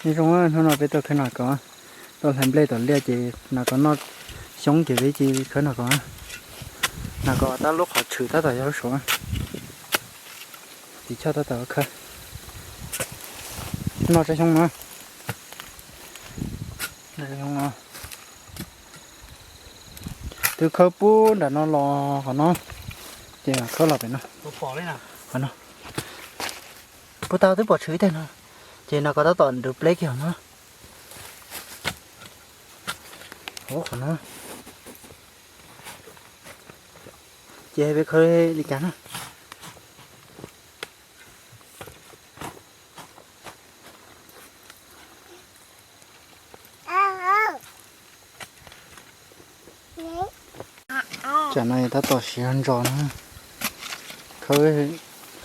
Nyob zoo, hnub no peb tuaj khawb nas kos, tuaj hlais nplej tom liaj ces nas kos noj xyoob ces peb cia li khawb nas kos. Nas kos tab lub qhov tshwm tab tom yog lub saud. Tiv choj tab tom khawb. Noj tsob xyoob no. Noj tsob xyoob no. Twb khawb puag nram no los qhov no, ces khawb los pem no. Qhov no. Puag ta twb pom tshwm ib teg no, ces nas kos tab tom nrug pleb kiag qhov no. Qhov no. Ces peb khawb li cas na. Tsam no tab tom siav ntsos na. Khawb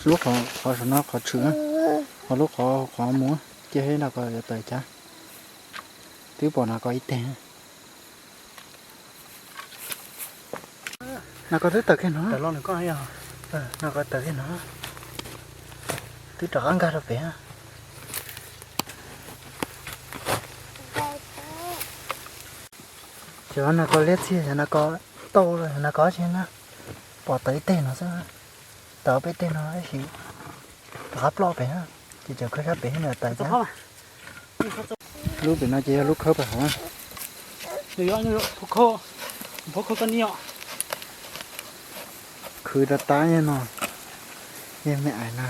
lub qhov, qhov saum no qhov tshwm, ho lub qhov, qhov mus, cia li nas kos yuav tawm cas. Twb pom nas kos ib teg. Nas kos twb tawm kiag no. Nas kos tawm kiag no. Twb rov qab nkag rau pem. Cov nas kos liab txiag, yog nas kos tau los yog nas kos tsi na. Pom tawm ib teg no xwb, tawm ob peb teg no tab sis rov qab ploj pem, ces cov khawb sab pem nws tawm tas. Lub pem no ces yog lub khawb pem hauv. Khwv tas tas no, yog me ais na.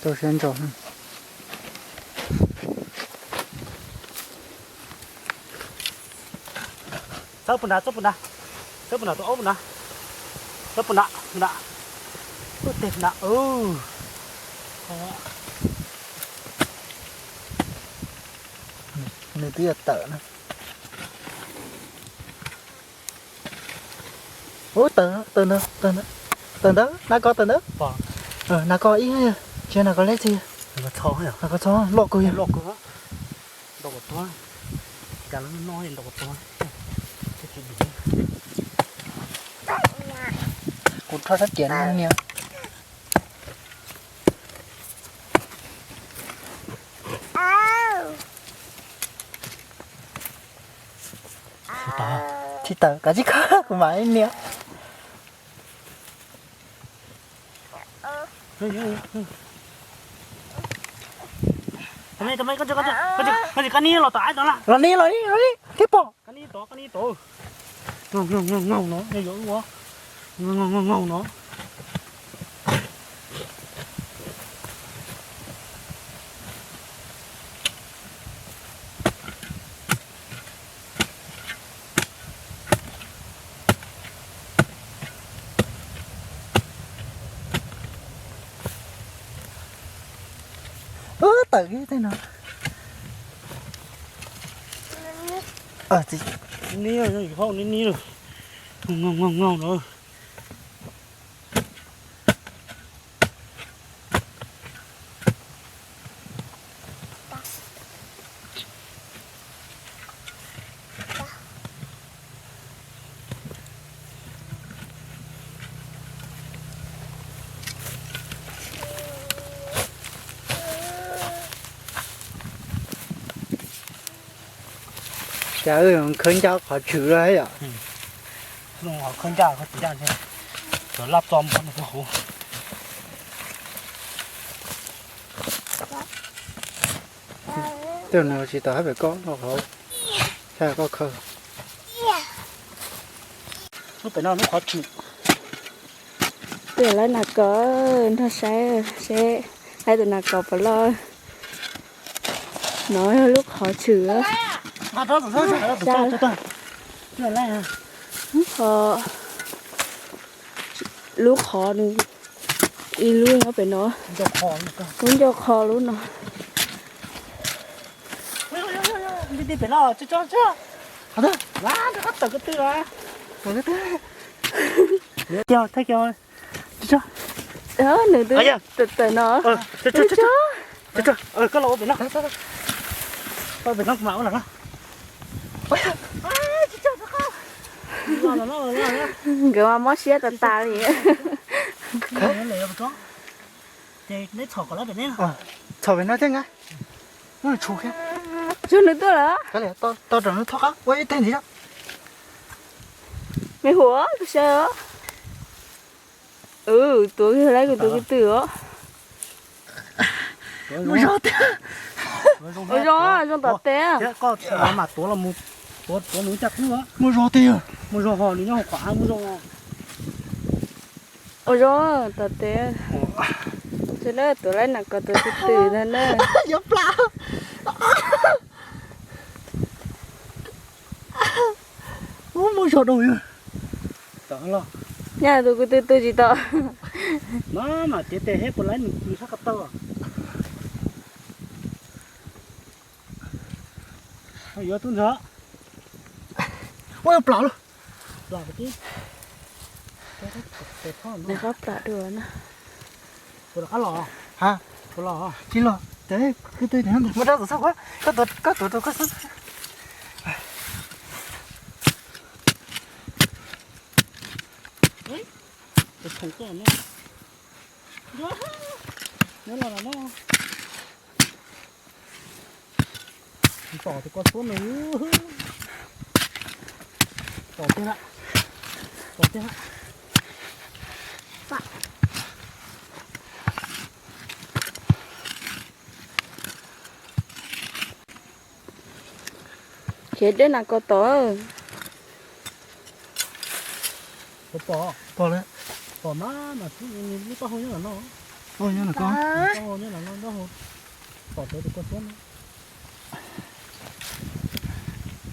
Tau siab ntso. Txawb puag nrad, txawb puag nrad, txawb puag nrad tus aub puag nrad, txawb puag nrad, puag nrad, ub teg puag nrad. Nws twb yuav tawm na. Ub, tawm, tawm ntawd, tawm ntawd, nas kos tawm ntawd. Nas kos ib, tsis yog nas kos liab txiag, nas kos txhob loj kawg yog. Kuv rho sab ciav no niam. Tsis tawm, kav tsij khawb kuv mam li niam. Los ni, los ni, los ni, thiab pom. Ub, tawm kiag tej no. Ni, ni, ni, ni, ni, no. Cas wb khawb ncaj qhov tshwm lawm yom. Khawb ncaj qhov tshwm ncaj, cov laj txo npog no rau hauv. Tej no tsis tau hab pem koj no hauv, saib koj khawb. Lub pem no lub qhov tshwm. Peb lawv nas kos nrog saib seb lawv tus nas kos puas loj. No yog lub qhov tshwm. Qhov, lub qhov nws ib lub nyob pem no. Lub ncauj qhov lub no. Nws twb tawm tawm no. Koj los pem no. Nkawd mas mob siab tas tas li. Ces neb txhom kom lawv pem neb. Txhom pem no thiab nga. Muab nws tshum kiag. Tsuag nws tuaj lawm. Tau raws nws thoj qab ua ib teg ntxiv. Me huam, kuv saib os. Tuav kiag laib kuv tus kwv tw os. Muaj zog tiag. Ua zoo, zoo tom tes. Koj mam tuav los mus, tuav, tuav nws caj qwb. Muaj zog tiag. Muaj zog ho nws nyob hauv qhov av muaj zog. Ua zoo tom tes. Tus na tuav laib nas kos tus kwv tw ntag na. Yuav plam. Ub, muaj zog dua. Nyaj tus kwv tw tu tsis tau. Mas mas tiav tes thiab puas laib nws sab ko taw. Yuav tub ntxhov. Ua plam lauj. Plam. Nws qab plam dua na. Puas los qab los? Ha? Puas los? Tsis los, tes kwv tw muaj rab tus txhob koj, koj tuav rau koj xwb. Tus phoom koj no. Nyob los no. Tom tus ko suab no. Tom tiag, tom tiag. Khiav dej nas kos tom. Pom, pom lawm. Pom mas mas lub taub hau nyob ntawm no. Nyob ntawm ko. Taub hau nyob ntawm no, taub hau. Pom tuav tus ko suab no.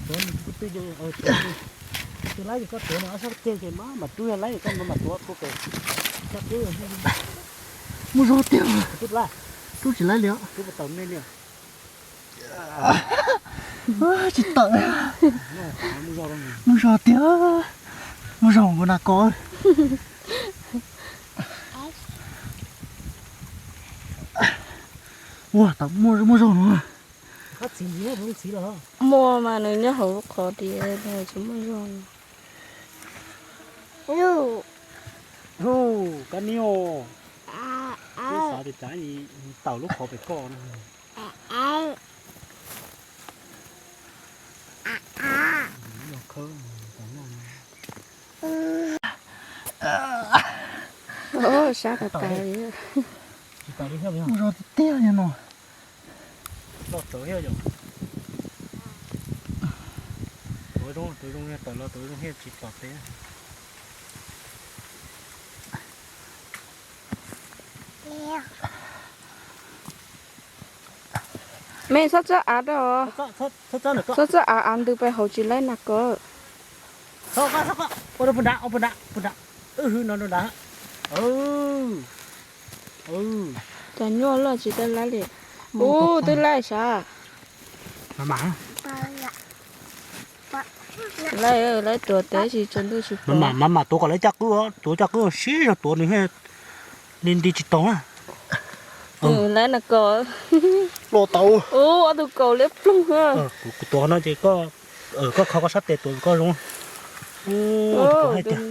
Tuav nws twj, twj laib ces koj tuav nws ob sab ceg ces mas mam rub yog laib ces koj mam tuav rau pem. Muaj zog tiag. Rub tsis laib li. Tsis tawm. Muaj zog tiag. Muaj zog nkaus nas kos. Ua, muaj zog no. Muaj mas nws nyob hauv qhov tias nws tsis muaj zog. Kab nios, xav tias tsam tawm lub qhov pem koj no. Sab tas tas li. Muaj zog tiag tiag li no. Loj tawv thiab yom. Tuav zoo, tuav zoo, tawm los tuav zoo thiab tsis tom peb. Me txhob txawb av rau. Txhob txawb av, av ntws pais hauv tsis laib nas kos. Ua rau puag nrad, ua puag nrad, puag nrad. Wb hwb no rau nrad. Cas nyuaj loj tsis tau laib li. Ub, twb laib sav. Laib, laib tuav tes tsis tsaus ntuj tsis pom. Mas mas tuav kom lawv caj qwb, tuav caj qwb siab zog tuav nws thiaj li nti tsis tau na. Laib nas kos. Loj tau. Ub, ob tug kaus liab ploog. Kuv tuav no ces koj, koj kho koj sab tes tuav koj zoo.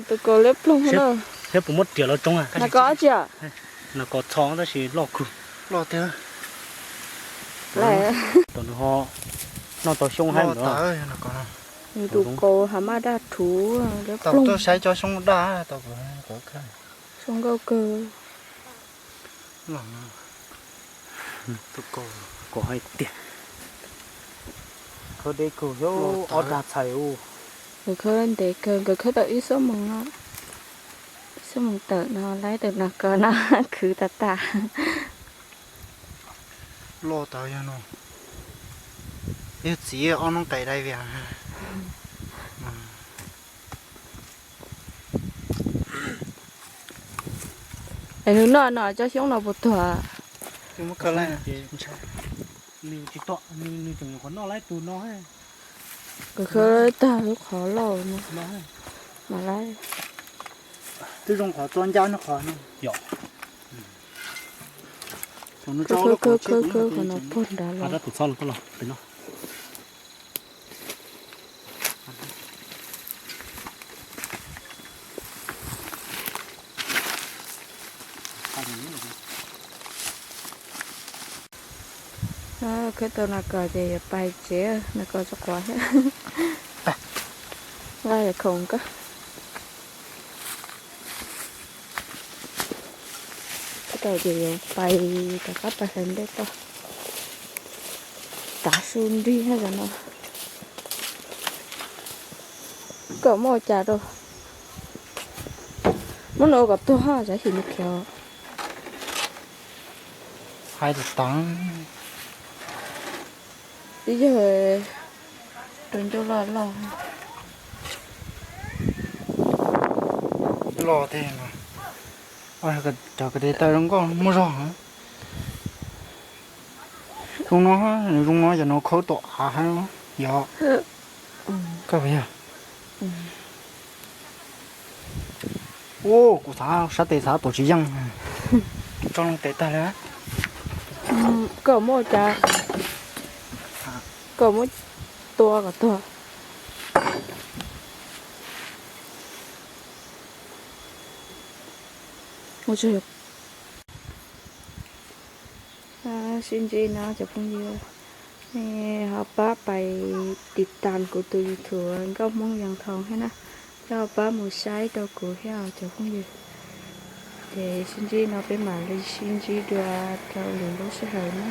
Tus kaus liab ploog na. Thiab puas muab riam los tsoo na. Nas kos tsi? Nas kos txho tab sis loj kawg. Loj tiag. Tom nws ho noj tau xyoob haib ntawd. Nws tus kaus hav maj daj rhuv liab ploog. Tau tuaj saib cov xyoob daj tau. Xyoob nkauj kawg. Tus kaus hais tiag. Khawb deb kawg xyov ob dag txhais ub. Nkawd khawb ntev kawg, nkawd khawb tau ib xuab moos no. Ib xuab moos tawm no laib tawm nas kos no khwv tas tas. Loj tas yog no. Yog txiv ob noob qes dai vias. Es nws noj no cov xyoob no puas tuag? Nws tseem nyuam qhuav noj laib tus no. Kuv khawb tag lub qhov lauj no. Mas laib. Twb zoo qhov txo ncaj no qhov no. Khawb khawb khawb qhov no puag nrad los. Khwb tau nas kos ces yuav pais tsev, nas kos tsis quav thiab. Nqa yam khoom koj. Khwb tau ces yuav pais rov qab pais hlais nplej toj. Tav su nrig no. Koj muab ua cas rau? Muab no ua kom tuag, tsam xyov nws khiav. Hais tsis tau. Ib yawg tus ncauj loj loj. Loj thiab mas. Cov ko taw zoo nkauj muaj zog. Zoo no, zoo no yog no khawb tom av hab yog. Koj puas yog? Ua kuv xav sab tes xav tuav tsis yeej. Tso loo tes tag li. Koj muab ua cas? Koj muab tua kom tuag. Sib ntsib no cov phooj ywg, nej ho pab pais tiv tas kuv tus YouTube Nkauj Hmoob Yees Thoo thiab na, thiab ho pab mus saib rau kuv thiab cov phooj ywg. Ces sib ntsib no peb mam li sib ntsib dua rau lwm lub sij hawm na.